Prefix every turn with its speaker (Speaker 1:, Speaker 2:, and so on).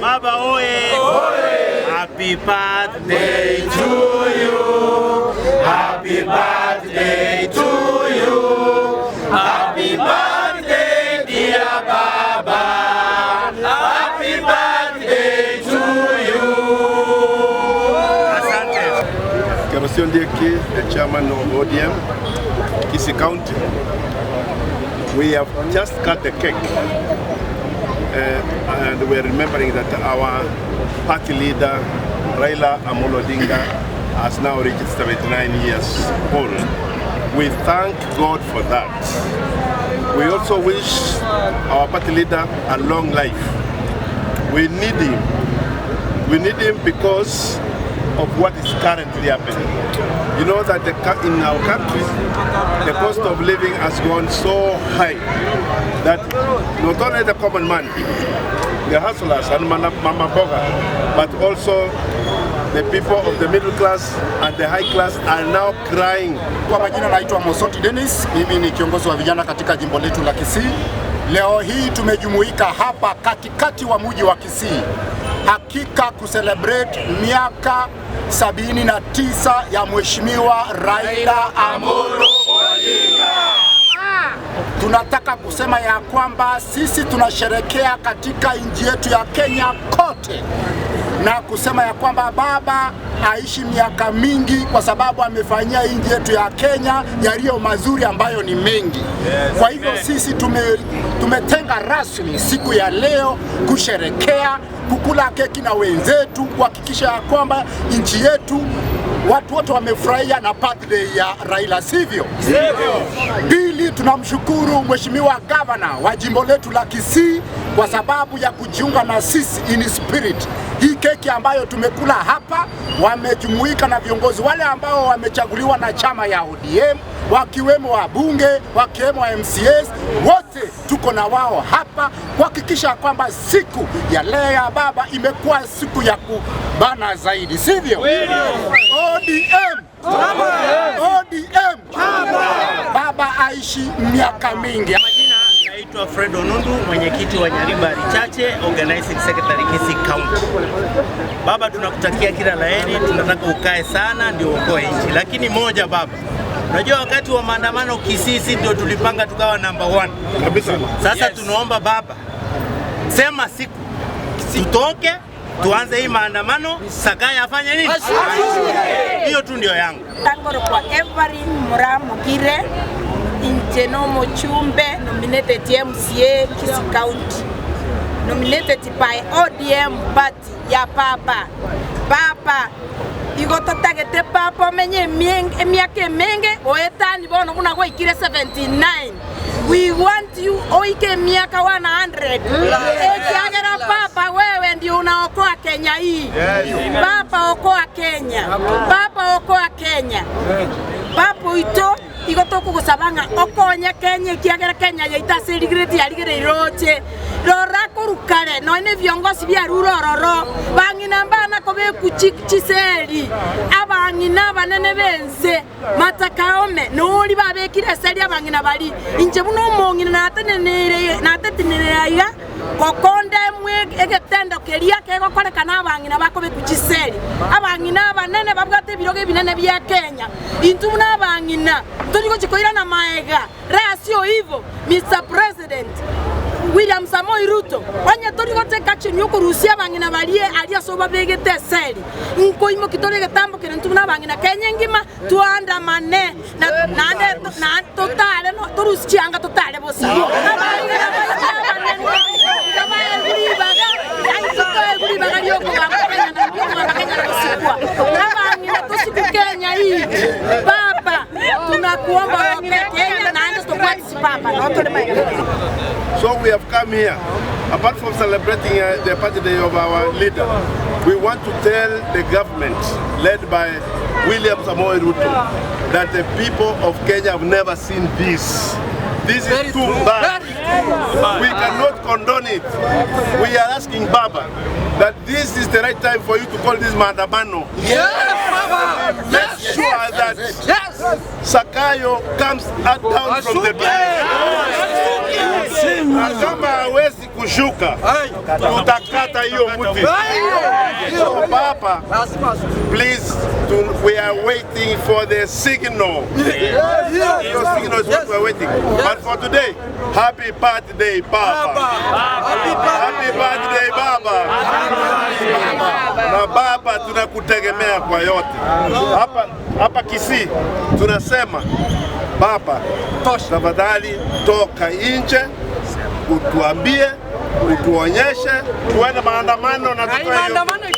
Speaker 1: Baba oye! Happy birthday to you. Happy birthday to you. Happy birthday dear Baba. Happy birthday to you. Asante.
Speaker 2: Kerosi Ondieki, the chairman of ODM, Kisii County. We have just cut the cake and we're remembering that our party leader, Raila Amolo Odinga, has now reached 79 years old. We thank God for that. We also wish our party leader a long life. We need him. We need him because of what is currently happening. You know that in our country, the cost of living has gone so high that not only the common man, the hustlers and mama mboga, but also the people of the middle class and the high class are now crying.
Speaker 3: Kwa majina naitwa Mosoti Dennis, mimi ni kiongozi wa vijana katika jimbo letu la Kisii. Leo hii tumejumuika hapa katikati wa mji wa Kisii, hakika kucelebrate miaka 79 ya Mheshimiwa Raila Amolo Odinga. Tunataka kusema ya kwamba sisi tunasherekea katika nchi yetu ya Kenya kote na kusema ya kwamba baba aishi miaka mingi kwa sababu amefanyia nchi yetu ya Kenya yaliyo mazuri ambayo ni mengi. Kwa hivyo sisi tumetenga rasmi siku ya leo kusherekea, kukula keki na wenzetu, kuhakikisha ya kwamba nchi yetu watu wote wamefurahia na birthday ya Raila, sivyo? Pili, tunamshukuru Mheshimiwa Gavana wa jimbo letu la Kisii kwa sababu ya kujiunga na sisi in spirit. Hii keki ambayo tumekula hapa, wamejumuika na viongozi wale ambao wamechaguliwa na chama ya ODM, wakiwemo wabunge, wakiwemo wa MCAs, wote tuko na wao hapa kuhakikisha kwamba siku ya leo ya baba imekuwa siku ya kubana zaidi, sivyo? ODM! ODM! Baba aishi miaka mingi.
Speaker 1: Majina naitwa Fred Onundu, mwenyekiti wa Nyaribari Chache, organizing secretary Kisii County. Baba, tunakutakia kila laheri, tunataka ukae sana ndio uokoe nchi. Lakini moja baba, unajua wakati wa maandamano Kisii sisi ndio tulipanga tukawa number one.
Speaker 2: Kabisa.
Speaker 1: Sasa tunaomba baba, sema siku tutoke tuanze hii maandamano, Zakayo afanye nini? Hiyo tu ndio yangu.
Speaker 4: Tangoro kwa Everin Mura Mugire inche no mochumbe nominated MCA Kisii County, nominated by ODM party ya papa. Papa igo totagete papa omenye emiaka emenge oetani bono buna gwaikire 79. We want you oike miaka 100 ekiagera papa wewe ndio unaokoa Kenya hii. Papa, okoa Kenya. Papa, okoa Kenya. Papa ito igo tokugusaba okonye Kenya ekiagera Kenya yaita serigireti yarigire iroche rora korukare noine viongozi bia rurororo bang'ina mbana kobeku chiseri abang'ina abanene bense matakaome nori babekire eseri abang'ina bari inche buno omong'ina natenenere natetenere aiga kokonde mwe egetendo keria kegokorekana abang'ina bakobeku chiseri abang'ina abanene babwate ebirogo ebinene bia Kenya intu buna abang'ina turi gochikoirana maega rasio hivyo. Mr. President William Samoei Ruto, onye tori goteka action yokorusia abang'ina barie aria so babegete eseri nkoimo kitore getambo kere ntu buna abang'ina Kenya ngima tuandamane na nande na totale no torusi chianga totale bosa abang'ina baita abanene gabaeguribaga aitotoeguribaga ryokogamba Kenya na ryokogamba Kenya na gosikwa abang'ina tosiku Kenya hii. Baba, tunakuomba woke Kenya naende tokwatisi papa no tore maega.
Speaker 2: So we have come here, apart from celebrating the birthday of our leader, we want to tell the government led by William Samoei Ruto that the people of Kenya have never seen this. This is too bad. We cannot condone it. We are asking Baba that this is the right time for you to call this maandamano.
Speaker 5: Yes, Baba.
Speaker 2: Make sure that Zakayo comes out down from the bed. Na kama hawezi kushuka, tutakata hiyo mti. So Baba, please, we are waiting for the signal. Your signal is what we are waiting. But for today, happy birthday, Baba. Happy birthday, Baba. Na Baba, tunakutegemea kwa yote. Hapa hapa Kisii tunasema Baba, tafadhali toka nje utuambie, utuonyeshe, tuende maandamano na tutoe hiyo.
Speaker 5: Maandamano.